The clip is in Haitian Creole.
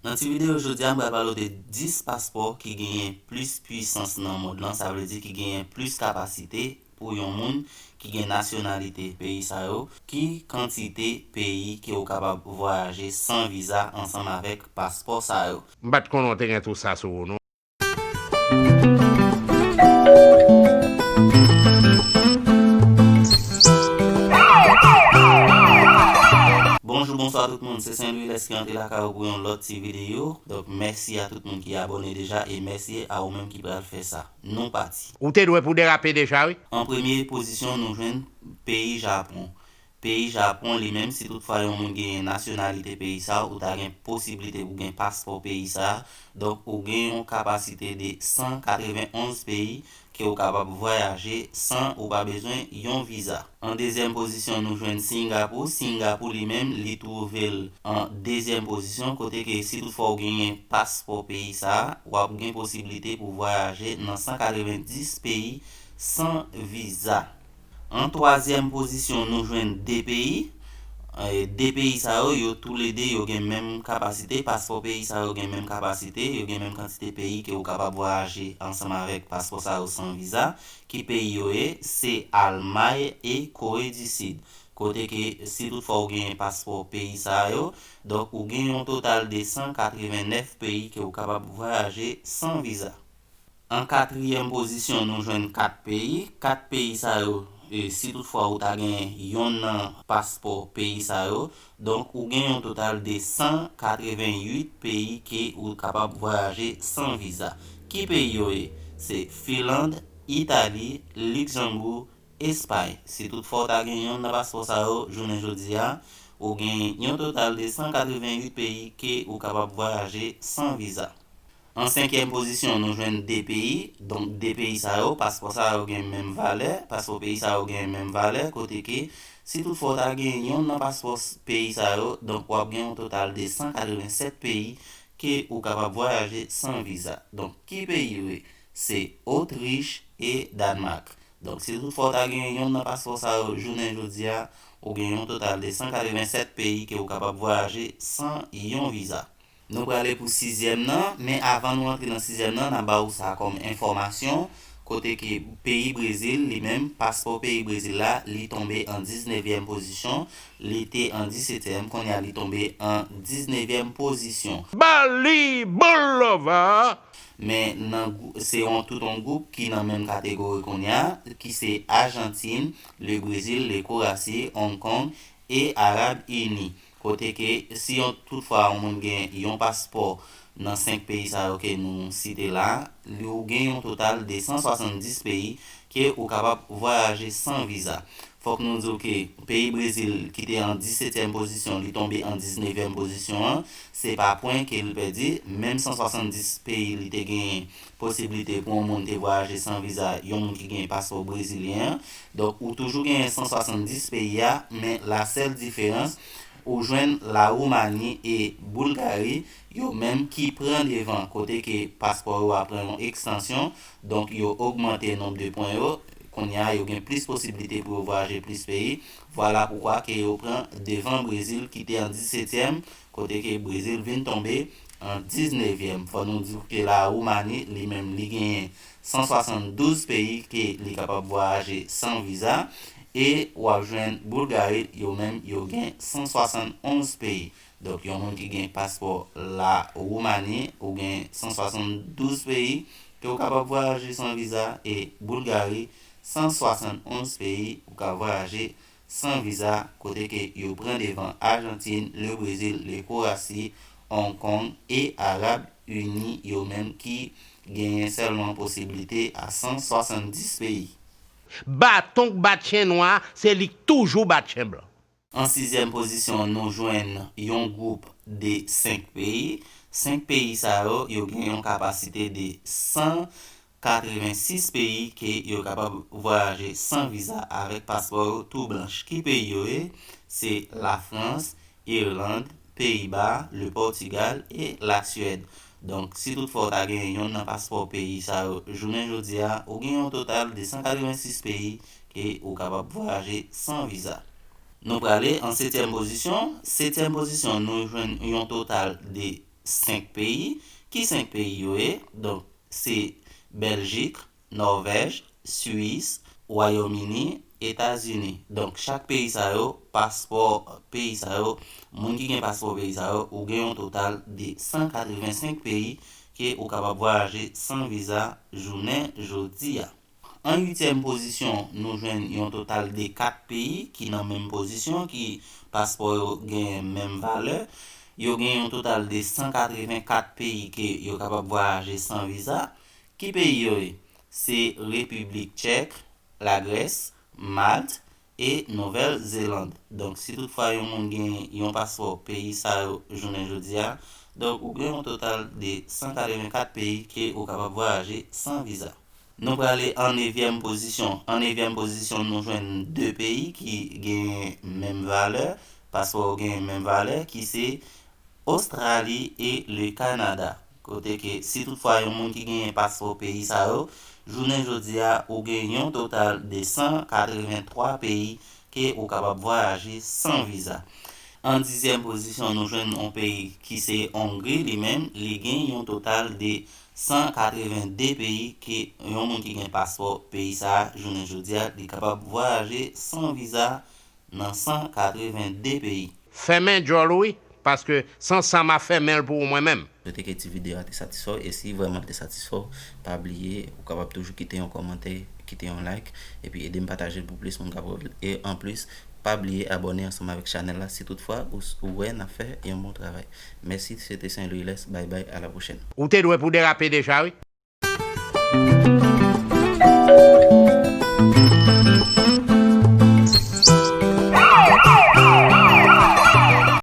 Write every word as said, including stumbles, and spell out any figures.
Nan ti videyo jodi a, m pral pale w de dis paspò ki genyen plis pwisans nan mond lan, sa vle di ki genyen plis kapasite pou yon moun ki gen nasyonalite peyi sa yo, ki kantite peyi ke w kapab vwayaje san viza ansanm avèk paspò sa yo. M pa t konnen w te gen tou sa sou ou, non. Bonjou, bonswa tout moun. Se Sen Lwi Lès ki antre lakay ou pou yon lòt ti videyo. Donk, mèsi a tout moun ki abòne deja e mèsi a ou menm ki pral fè sa. Nou pati. Ou te dwe pou derape deja, wi. An premye pozisyon, nou jwenn peyi Japon. Peyi Japon, li menm, si toutfwa yon moun genyen nasyonalite peyi sa, ou ta gen posiblite pou gen paspò peyi sa. Donk, ou gen yon kapasite de san katrevenonz peyi ke ou kapab vwayaje san ou pa bezwen yon viza. An dezyèm pozisyon, nou jwenn Singapou. Singapou, li menm, li twouve l an dezyèm pozisyon, kote ke si toutfwa ou genyen paspò peyi sa, w ap gen posiblite pou vwayaje nan san katrevendis peyi san viza. An twazyèm pozisyon, nou jwenn de peyi. E, de peyi sa yo, yo toulede, yo gen menm kapasite. Paspò peyi sa yo gen menm kapasite. Yo gen menm kantite peyi ke ou kapab vwayaje ansanm avèk paspò sa yo san viza. Ki peyi yo ye? Se Almay e Kore di Sid. Kote ke, si toutfwa ou genyen paspò peyi sa yo, donk ou gen yon total de san katrevennèf peyi ke ou kapab vwayaje san viza. An katriyèm pozisyon, nou jwenn kat peyi. Kat peyi sa yo, e, si toutfwa ou ta gen yonn nan paspò peyi sa yo, donk ou gen yon total de san katreventuit peyi ke ou kapab vwayaje san viza. Ki peyi yo ye? Se Finland, Itali, Liksanbou, Espay. Si toutfwa ou ta gen yonn nan paspò sa yo, jounen jodi a, ou gen yon total de san katreventuit peyi ke ou kapab vwayaje san viza. An senkyèm pozisyon, nou jwenn de peyi. Donk, de peyi sa yo, paspò sa yo gen menm valè, paspò peyi sa yo gen menm valè, kote ke, si toutfwa w ta gen yonn nan paspò s-, peyi sa yo, donk, w ap gen yon total de san katrevensèt peyi ke ou kapab vwayaje san viza. Donk, ki peyi yo ye? Se Otrich e Dànmak. Donk, si toutfwa w ta gen yonn nan paspò sa yo, jounen jodi a, ou gen yon total de san katrevensèt peyi ke ou kapab vwayaje san yon viza. Nou prale pou sizyèm nan, men avan nou antre nan sizyèm nan, n a ba ou sa kòm enfòmasyon, kote ke peyi Brezil, li menm, paspò peyi Brezil la, li tonbe an diznevyèm pozisyon, li te an disetyèm, kounye a li tonbe an diznevyèm pozisyon. Bali Bulova! Men nan gwou-, se yon tout yon gwoup ki nan menm kategori kounye a, ki se Ajantin, le Brezil, le Korasi, Hong Kong, e Arab Ini. Kote ke si yon, toutfwa yon moun gen yon paspò nan senk peyi sa yo ke nou site la, li, ou gen yon total de san swasanndis peyi ke ou kapab vwayaje san viza. Fòk nou di w ke peyi Brezil, ki te an disetyèm pozisyon, li tonbe an diznevyèm pozisyon an, se pa pwen ke l pèdi, menm san swasanndis peyi li te genyen posiblite pou yon moun te vwayaje san viza, yon moun ki gen paspò brezilyen an. Donk, ou toujou genyen san swasanndis peyi a, men la sèl diferans, ou jwenn Lawoumani e Boulgari, yo menm ki pran devan, kote ke paspò yo a pran yon ekstansyon, donk yo ogmante nonb de pwen yo, kounye a yo gen plis posiblite pou yo vwayaje plis peyi. Vwala poukwa ke yo pran devan Brezil ki te an disetyèm, kote ke Brezil vin tonbe an diznevyèm. Fò nou di ke Lawoumani, li menm, li genyen san swasanndouz peyi ke li kapab vwayaje san viza, e w ap jwenn Boulgari, yo menm, yo gen san swasannonz peyi. Donk, yon moun ki gen paspò Lawoumani, ou gen san swasanndouz peyi ke ou kapab vwayaje san viza, e Boulgari, san swasannonz peyi ou ka vwayaje san viza, kote ke yo pran devan Ajantin, le Brezil, le Korasi, Hong Kong e Arab Ini, yo menm ki genyen sèlman posiblite a san swasanndis peyi. Baton k bat chen nwa, se li k toujou bat chen blan. An sizyèm pozisyon, nou jwenn yon gwoup de senk peyi. Senk peyi sa yo, yo gen yon kapasite de san katrevensis peyi ke yo kapab vwayaje san viza avèk paspò yo tou blanch. Ki peyi yo ye? Se Lafrans, Irland, Peyiba, le Pòtigal e Laswèd. Donk, si toutfwa w ta gen yonn nan paspò peyi sa yo, jounen jodi a, ou gen yon total de san katrevensis peyi ke ou kapab vwayaje san viza. Nou prale an setyèm pozisyon. Setyèm pozisyon, nou jwenn yon total de senk peyi. Ki senk peyi yo ye? Donk, se Bèljik, Nòvèj, Swis, Wayòm Ini, Etazini. Donk, chak peyi sa yo, paspò peyi sa yo, moun ki gen paspò peyi sa yo, ou gen yon total de san katrevensenk peyi ke ou kapab vwayaje san viza jounen jodi a. An uityèm pozisyon, nou jwenn yon total de kat peyi ki nan menm pozisyon, ki paspò yo gen menm valè. Yo gen yon total de san katrevenkat peyi ke yo kapab vwayaje san viza. Ki peyi yo ye? Se Repiblik Tchèk, Lagrès, Malt e Nouvèl Zeland. Donk, si toutfwa yon moun gen yon paspò peyi sa yo jounen jodi a, donk ou gen yon total de san katrevenkat peyi ke ou kapab vwayaje san viza. Nou prale an nevyèm pozisyon. An nevyèm pozisyon, nou jwenn de peyi ki gen menm valè, paspò yo gen menm valè, ki se Ostrali e le Kanada. Kote ke si toutfwa yon moun ki genyen paspò peyi sa yo, jounen jodi a, ou gen yon total de san katrevenntwa peyi ke ou kapab vwayaje san viza. An dizyèm pozisyon, nou jwenn yon peyi ki se Ongri, li menm, li gen yon total de san katrevenndi peyi ke yon moun ki gen paspò peyi sa a, jounen jodi a, li kapab vwayaje san viza nan san katrevenndi peyi. Fèmen djòl ou wi, paske san sa m a fèmen l pou ou mwen menm. Swete ke ti videyo a te satisfè w, e si vrèman l te satisfè w, pa bliye, ou kapab toujou kite yon kòmantè, kite yon like, epi ede m pataje l pou plis moun kapab wè l. E anplis, pa bliye abòne ansanm avèk chanèl la si toutfwa ou, ou wè n ap fè yon bon travay. Mèsi, se te Saint Louis Lès, bay bay, a la pwochèn. Ou te dwe pou derape deja wi.